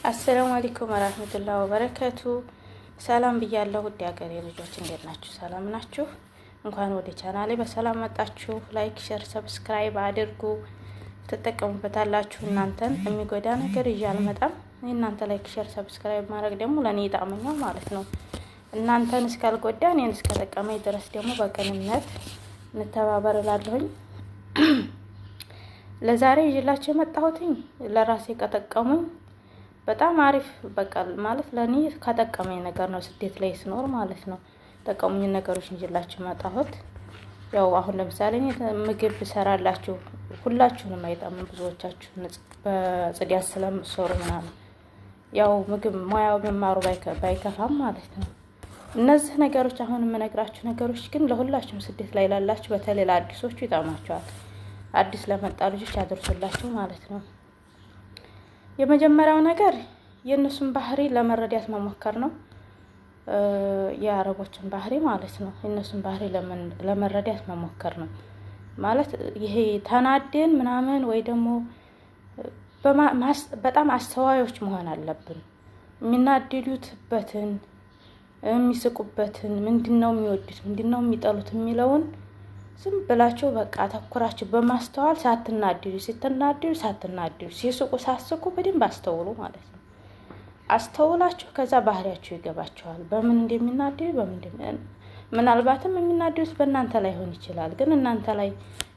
السلام عليكم ورحمة الله وبركاته። ሰላም ብያለሁ ውድ የሀገሬ ልጆች፣ እንዴት ናችሁ? ሰላም ናችሁ? እንኳን ወደ ቻናሌ በሰላም መጣችሁ። Like፣ share፣ subscribe አድርጉ፣ ትጠቀሙበታላችሁ። እናንተን የሚጎዳ ነገር ይዤ አልመጣም። እናንተ like፣ share፣ subscribe ማድረግ ደግሞ ለእኔ ይጠቅመኛል ማለት ነው። እናንተን እስካልጎዳ እኔን እስከጠቀመኝ ድረስ ደግሞ በቅንነት እንተባበር እላለሁኝ። ለዛሬ ይዤላችሁ የመጣሁትኝ ለራሴ ከጠቀሙኝ በጣም አሪፍ በቃ ማለት ለእኔ ከጠቀመኝ ነገር ነው። ስደት ላይ ስኖር ማለት ነው ጠቀሙኝ ነገሮች ይዤላችሁ የመጣሁት። ያው አሁን ለምሳሌ እኔ ምግብ ብሰራላችሁ ሁላችሁንም አይጣምም፣ ብዙዎቻችሁ በጽዳት ስለምትሰሩ ምናምን ያው ምግብ ሙያው መማሩ ባይከፋም ማለት ነው። እነዚህ ነገሮች አሁን የምነግራችሁ ነገሮች ግን ለሁላችሁም ስደት ላይ ላላችሁ በተለይ ለአዲሶቹ ይጠቅማቸዋል። አዲስ ለመጣ ልጆች ያደርሱላችሁ ማለት ነው። የመጀመሪያው ነገር የእነሱን ባህሪ ለመረዳት መሞከር ነው። የአረቦችን ባህሪ ማለት ነው። የእነሱን ባህሪ ለመረዳት መሞከር ነው ማለት ይሄ ተናደን ምናምን ወይ ደግሞ በጣም አስተዋዮች መሆን አለብን። የሚናደዱትበትን፣ የሚስቁበትን፣ ምንድን ነው የሚወዱት፣ ምንድን ነው የሚጠሉት የሚለውን ዝም ብላችሁ በቃ አተኩራችሁ በማስተዋል ሳትናደዱ፣ ስትናደዱ ሳትናደዱ፣ ሲስቁ ሳስቁ በደንብ አስተውሉ ማለት ነው። አስተውላችሁ ከዛ ባህሪያችሁ ይገባችኋል። በምን እንደሚናደዱ በምን ምናልባትም የሚናደዱት በእናንተ ላይ ሆን ይችላል። ግን እናንተ ላይ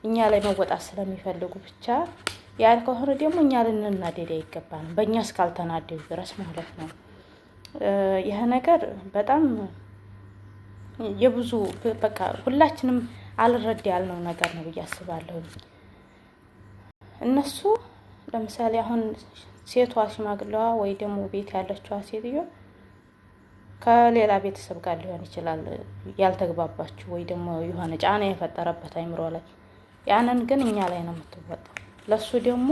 እኛ ላይ መወጣት ስለሚፈልጉ ብቻ ያ ከሆነ ደግሞ እኛ ልንናደድ አይገባንም፣ በእኛ እስካልተናደዱ ድረስ ማለት ነው። ይህ ነገር በጣም የብዙ በቃ ሁላችንም አልረዳ ያልነው ነገር ነው ብዬ አስባለሁ። እነሱ ለምሳሌ አሁን ሴቷ ሽማግሌዋ ወይ ደግሞ ቤት ያለችዋ ሴትዮ ከሌላ ቤተሰብ ጋር ሊሆን ይችላል ያልተግባባችሁ ወይ ደግሞ የሆነ ጫና የፈጠረበት አይምሮ ላይ፣ ያንን ግን እኛ ላይ ነው የምትወጣው። ለሱ ደግሞ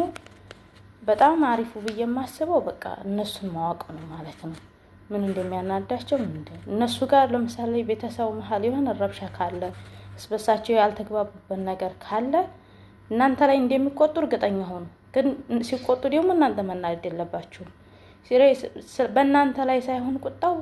በጣም አሪፉ ብዬ የማስበው በቃ እነሱን ማወቅ ነው ማለት ነው። ምን እንደሚያናዳቸው ምን እነሱ ጋር ለምሳሌ ቤተሰቡ መሀል የሆነ ረብሻ ካለ እስበሳቸው ያልተግባቡበት ነገር ካለ እናንተ ላይ እንደሚቆጡ እርግጠኛ ሆኑ። ግን ሲቆጡ ደግሞ እናንተ መናደድ የለባችሁም። በእናንተ ላይ ሳይሆን ቁጣው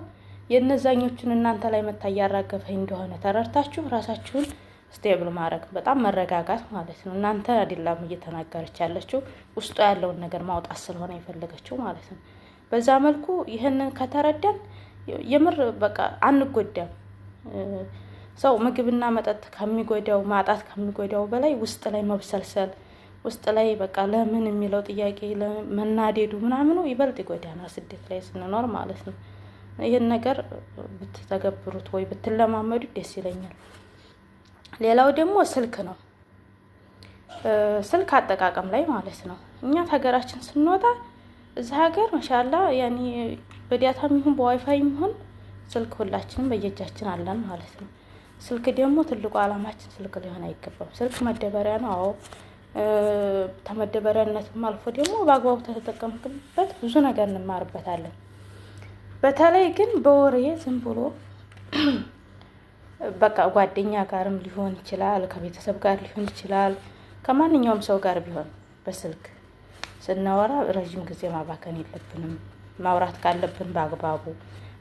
የእነዛኞቹን እናንተ ላይ መታ እያራገፈ እንደሆነ ተረድታችሁ ራሳችሁን stable ማድረግ በጣም መረጋጋት ማለት ነው። እናንተ አይደለም እየተናገረች ያለችው ውስጡ ያለውን ነገር ማውጣት ስለሆነ የፈለገችው ማለት ነው። በዛ መልኩ ይህንን ከተረዳን የምር በቃ አንጎዳም። ሰው ምግብና መጠጥ ከሚጎዳው ማጣት ከሚጎዳው በላይ ውስጥ ላይ መብሰልሰል ውስጥ ላይ በቃ ለምን የሚለው ጥያቄ መናደዱ ምናምኑ ይበልጥ ይጎዳናል፣ ስደት ላይ ስንኖር ማለት ነው። ይህን ነገር ብትተገብሩት ወይ ብትለማመዱት ደስ ይለኛል። ሌላው ደግሞ ስልክ ነው። ስልክ አጠቃቀም ላይ ማለት ነው። እኛ ሀገራችን ስንወጣ እዚህ ሀገር ما شاء الله يعني በ data ም ይሁን በዋይፋይም ይሁን ስልክ ሁላችንም በየእጃችን አለን ማለት ነው። ስልክ ደግሞ ትልቁ ዓላማችን ስልክ ሊሆን አይገባም። ስልክ መደበሪያ ነው። አዎ ተመደበሪያነትም አልፎ ደግሞ በአግባቡ ተተጠቀምክበት ብዙ ነገር እንማርበታለን። በተለይ ግን በወሬ ዝም ብሎ በቃ ጓደኛ ጋርም ሊሆን ይችላል፣ ከቤተሰብ ጋር ሊሆን ይችላል፣ ከማንኛውም ሰው ጋር ቢሆን በስልክ ስናወራ ረዥም ጊዜ ማባከን የለብንም። ማውራት ካለብን በአግባቡ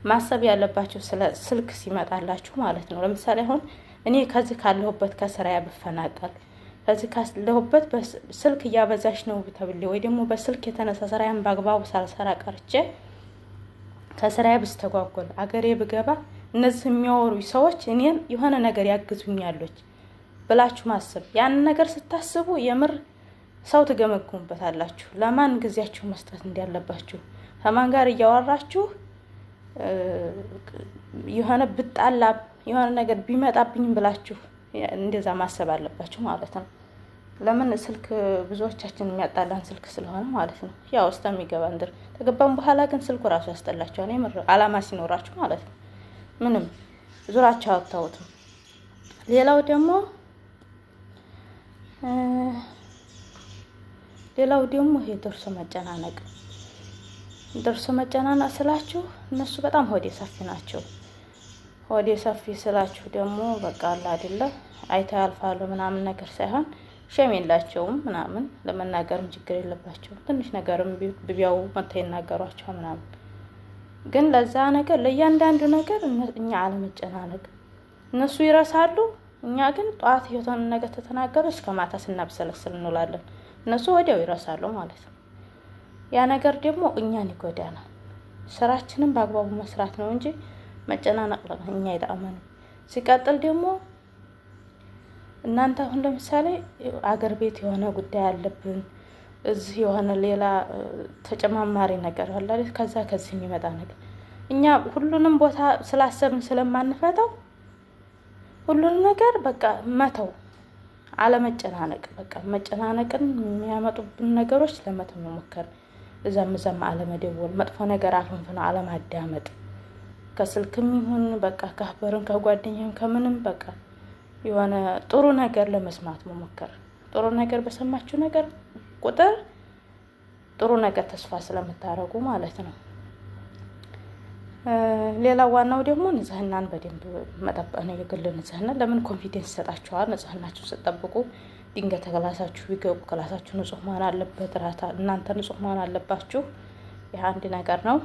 ማሰብ ያለባችሁ ስለ ስልክ ሲመጣላችሁ ማለት ነው። ለምሳሌ አሁን እኔ ከዚህ ካለሁበት ከስራዬ ብፈናቀል ከዚህ ካለሁበት ስልክ እያበዛሽ ነው ተብሌ ወይ ደግሞ በስልክ የተነሳ ስራዬን በአግባቡ ሳልሰራ ቀርቼ ከስራዬ ብስተጓጎል አገሬ ብገባ እነዚህ የሚያወሩ ሰዎች እኔን የሆነ ነገር ያግዙኛሎች ብላችሁ ማሰብ፣ ያንን ነገር ስታስቡ የምር ሰው ትገመግሙበታላችሁ። ለማን ጊዜያችሁ መስጠት እንዳለባችሁ ከማን ጋር እያወራችሁ የሆነ ብጣላ የሆነ ነገር ቢመጣብኝም ብላችሁ እንደዛ ማሰብ አለባችሁ ማለት ነው። ለምን ስልክ ብዙዎቻችን የሚያጣላን ስልክ ስለሆነ ማለት ነው። ያው እስከሚገባን ድረስ ተገባን በኋላ ግን ስልኩ ራሱ ያስጠላቸዋል። የምር አላማ ሲኖራችሁ ማለት ነው። ምንም ዙራቸው አታውትም። ሌላው ደግሞ ይሄ ደርሶ መጨናነቅ ደርሶ መጨናነቅ ስላችሁ እነሱ በጣም ሆዴ ሰፊ ናቸው። ሆዴ ሰፊ ስላችሁ ደግሞ በቃ አለ አይደለ አይተው ያልፋሉ ምናምን ነገር ሳይሆን Shame የላቸውም ምናምን፣ ለመናገርም ችግር የለባቸውም። ትንሽ ነገርም ቢያው መጥተው ይናገሯቸው ምናምን። ግን ለዛ ነገር ለእያንዳንዱ ነገር እኛ አለመጨናነቅ፣ እነሱ ይረሳሉ። እኛ ግን ጠዋት የሆነ ነገር ተተናገሩ እስከ ማታ ስናብሰለስል እንውላለን። እነሱ ወዲያው ይረሳሉ ማለት ነው። ያ ነገር ደግሞ እኛን ይጎዳናል። ስራችንን በአግባቡ መስራት ነው እንጂ መጨናነቅ እኛ አይጠቅመንም። ሲቀጥል ደግሞ እናንተ አሁን ለምሳሌ አገር ቤት የሆነ ጉዳይ አለብን፣ እዚህ የሆነ ሌላ ተጨማማሪ ነገር አለ፣ ከዛ ከዚህ የሚመጣ ነገር እኛ ሁሉንም ቦታ ስላሰብን ስለማንፈታው ሁሉንም ነገር በቃ መተው፣ አለመጨናነቅ፣ በቃ መጨናነቅን የሚያመጡብን ነገሮች ለመተው መሞከር፣ እዛም እዛም አለመደወል፣ መጥፎ ነገር አፈንፍኖ አለማዳመጥ፣ ከስልክም ይሁን በቃ ከአህበርም ከጓደኛም ከምንም በቃ የሆነ ጥሩ ነገር ለመስማት መሞከር። ጥሩ ነገር በሰማችሁ ነገር ቁጥር ጥሩ ነገር ተስፋ ስለምታደርጉ ማለት ነው። ሌላው ዋናው ደግሞ ንጽህናን በደንብ መጠበቅ ነው። የግል ንጽህና ለምን confidence ይሰጣችኋል። ንጽህናችሁን ስትጠብቁ ድንገት ክላሳችሁ ቢገቡ ክላሳችሁ ንጹህ መሆን አለበት። እናንተ ንጹህ መሆን አለባችሁ። ይህ አንድ ነገር ነው።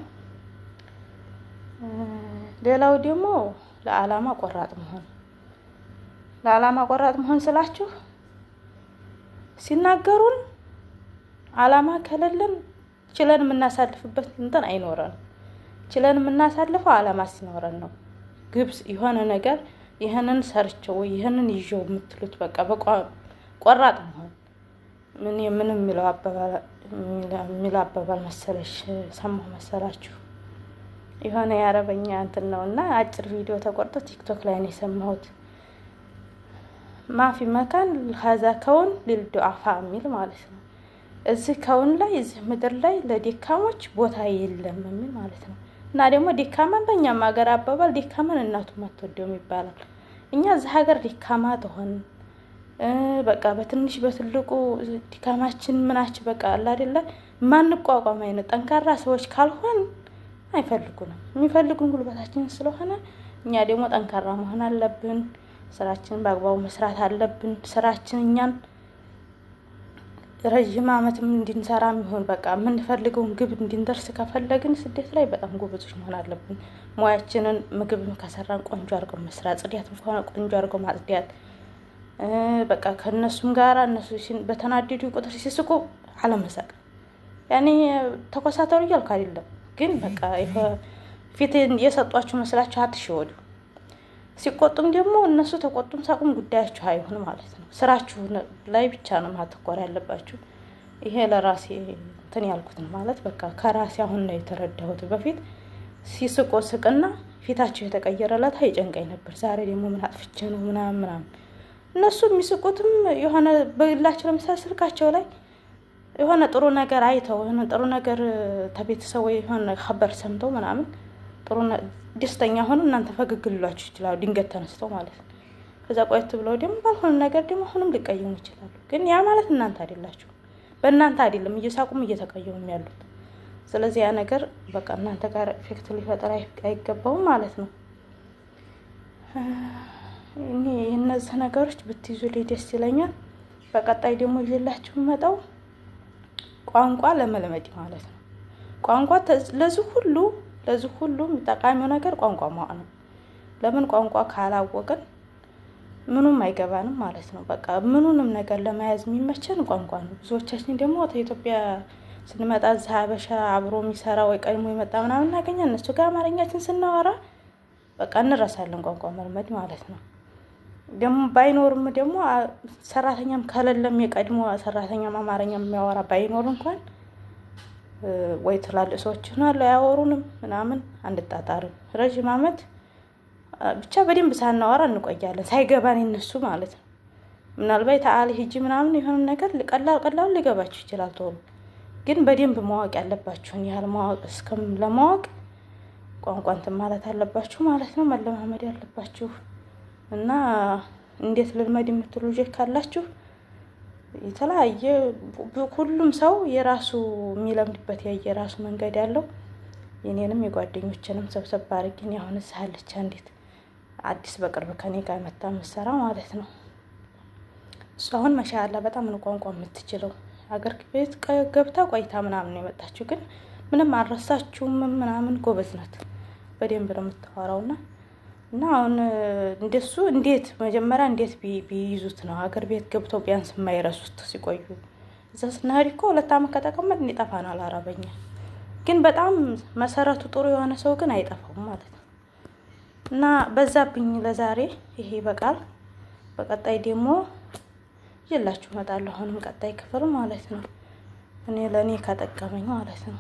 ሌላው ደግሞ ለዓላማ ቆራጥ መሆን። ለዓላማ ቆራጥ መሆን ስላችሁ ሲናገሩን ዓላማ ከሌለን ችለን የምናሳልፍበት እንትን አይኖረንም። ችለን የምናሳልፈው ዓላማ ሲኖረን ነው። ግብጽ የሆነ ነገር ይህንን ሰርቸው ወይ ይህንን ይዤው የምትሉት በቃ ቆራጥ መሆን። ምን ምን የሚለው አባባል መሰለሽ ሰማሁ መሰላችሁ? የሆነ የአረበኛ እንትን ነው እና አጭር ቪዲዮ ተቆርጦ ቲክቶክ ላይ ነው የሰማሁት። مافي مكان هذا كون للضعفاء የሚል ማለት ነው። እዚህ كون ላይ እዚህ ምድር ላይ ለደካሞች ቦታ የለም የሚል ማለት ነው። እና ደግሞ ደካማን በእኛም ሀገር አባባል ደካማን እናቱ አትወደውም ይባላል። እኛ እዚህ ሀገር ደካማ ተሆን በቃ በትንሽ በትልቁ ድካማችን ምናችን በቃ አለ አይደለ ማንቋቋም አይነት ጠንካራ ሰዎች ካልሆን አይፈልጉንም። የሚፈልጉን ጉልበታችን ስለሆነ እኛ ደግሞ ጠንካራ መሆን አለብን። ስራችንን በአግባቡ መስራት አለብን። ስራችን እኛን ረዥም ዓመትም እንድንሰራ የሚሆን በቃ የምንፈልገውን ግብ እንድንደርስ ከፈለግን ስደት ላይ በጣም ጎበዞች መሆን አለብን። ሙያችንን ምግብም ከሰራን ቆንጆ አድርገው መስራት፣ ጽዳትም ከሆነ ቆንጆ አድርገው ማጽዳት፣ በቃ ከእነሱም ጋር እነሱ በተናደዱ ቁጥር ሲስቁ አለመሳቅ። ያኔ ተኮሳተሩ እያልኩ አይደለም፣ ግን በቃ ፊት የሰጧችሁ መስላችሁ አትሸወዱ። ሲቆጡም ደግሞ እነሱ ተቆጡም ሳቁም ጉዳያችሁ አይሆን ማለት ነው። ስራችሁ ላይ ብቻ ነው ማተኮር ያለባችሁ። ይሄ ለራሴ እንትን ያልኩት ነው ማለት በቃ ከራሴ አሁን ነው የተረዳሁት። በፊት ሲስቆ ስቅና ፊታቸው የተቀየረለት ይጨንቀኝ ነበር። ዛሬ ደግሞ ምን አጥፍቼ ነው ምናምን ምናምን። እነሱ የሚስቁትም የሆነ በግላቸው ለምሳሌ ስልካቸው ላይ የሆነ ጥሩ ነገር አይተው የሆነ ጥሩ ነገር ተቤተሰብ ወይ የሆነ خبر ሰምተው ምናምን ጥሩ ደስተኛ ሆኖ እናንተ ፈገግ ሊሏችሁ ይችላሉ፣ ድንገት ተነስተው ማለት ነው። ከዛ ቆየት ብለው ደግሞ ባልሆነ ነገር ደግሞ አሁንም ሊቀየሙ ይችላሉ። ግን ያ ማለት እናንተ አይደላችሁ፣ በእናንተ አይደለም እየሳቁም እየተቀየሙም ያሉት። ስለዚህ ያ ነገር በቃ እናንተ ጋር effect ሊፈጠር አይገባውም ማለት ነው። እኔ እነዚህ ነገሮች ብትይዙልኝ ደስ ይለኛል። በቀጣይ ደግሞ ይዤላችሁ የምመጣው ቋንቋ ለመልመድ ማለት ነው። ቋንቋ ለዚህ ሁሉ ጠቃሚው ነገር ቋንቋ ማወቅ ነው። ለምን ቋንቋ ካላወቅን ምኑም አይገባንም ማለት ነው። በቃ ምኑንም ነገር ለመያዝ የሚመቸን ቋንቋ ነው። ብዙዎቻችን ደግሞ ኢትዮጵያ ስንመጣ እዚህ ሀበሻ አብሮ የሚሰራ ወይ ቀድሞ የመጣ ምናምን እናገኛለን። እነሱ ጋር አማርኛችን ስናወራ በቃ እንረሳለን ቋንቋ መልመድ ማለት ነው። ደግሞ ባይኖርም ደግሞ ሰራተኛም ከሌለም የቀድሞ ሰራተኛም አማርኛ የሚያወራ ባይኖር እንኳን ወይ ትላልቅ ሰዎች ይሆናሉ አያወሩንም ምናምን አንጣጣርም። ረዥም ዓመት ብቻ በደንብ ሳናወራ እንቆያለን፣ ሳይገባን የነሱ ማለት ነው። ምናልባት تعالي ሂጂ ምናምን የሆነ ነገር ቀላል ቀላሉ ሊገባችሁ ይችላል ቶሎ። ግን በደንብ ማወቅ ያለባችሁን ያህል ማወቅ እስከም ለማወቅ ቋንቋ እንትን ማለት አለባችሁ ማለት ነው፣ መለማመድ ያለባችሁ። እና እንዴት ልልመድ የምትሉ ልጆች ካላችሁ የተለያየ ሁሉም ሰው የራሱ የሚለምድበት የራሱ መንገድ ያለው፣ የኔንም የጓደኞችንም ሰብሰብ አድርጌ እኔ አሁን እዚህ አለች አንዲት አዲስ በቅርብ ከኔ ጋር መታ የምትሰራ ማለት ነው። እሱ አሁን መሻላ በጣም ነው ቋንቋ የምትችለው። አገር ቤት ገብታ ቆይታ ምናምን ነው የመጣችው፣ ግን ምንም አልረሳችሁም ምናምን፣ ጎበዝ ናት። በደንብ ነው የምታወራውና እና አሁን እንደሱ እንዴት መጀመሪያ እንዴት ቢይዙት ነው ሀገር ቤት ገብተው ቢያንስ የማይረሱት ሲቆዩ? እዛ ስንሄድ እኮ 2 አመት ከተቀመጥን ይጠፋናል አረበኛ። ግን በጣም መሰረቱ ጥሩ የሆነ ሰው ግን አይጠፋውም ማለት ነው። እና በዛብኝ ለዛሬ ይሄ ይበቃል። በቀጣይ ደግሞ ይዤላችሁ እመጣለሁ። አሁንም ቀጣይ ክፍል ማለት ነው። እኔ ለእኔ ከጠቀመኝ ማለት ነው።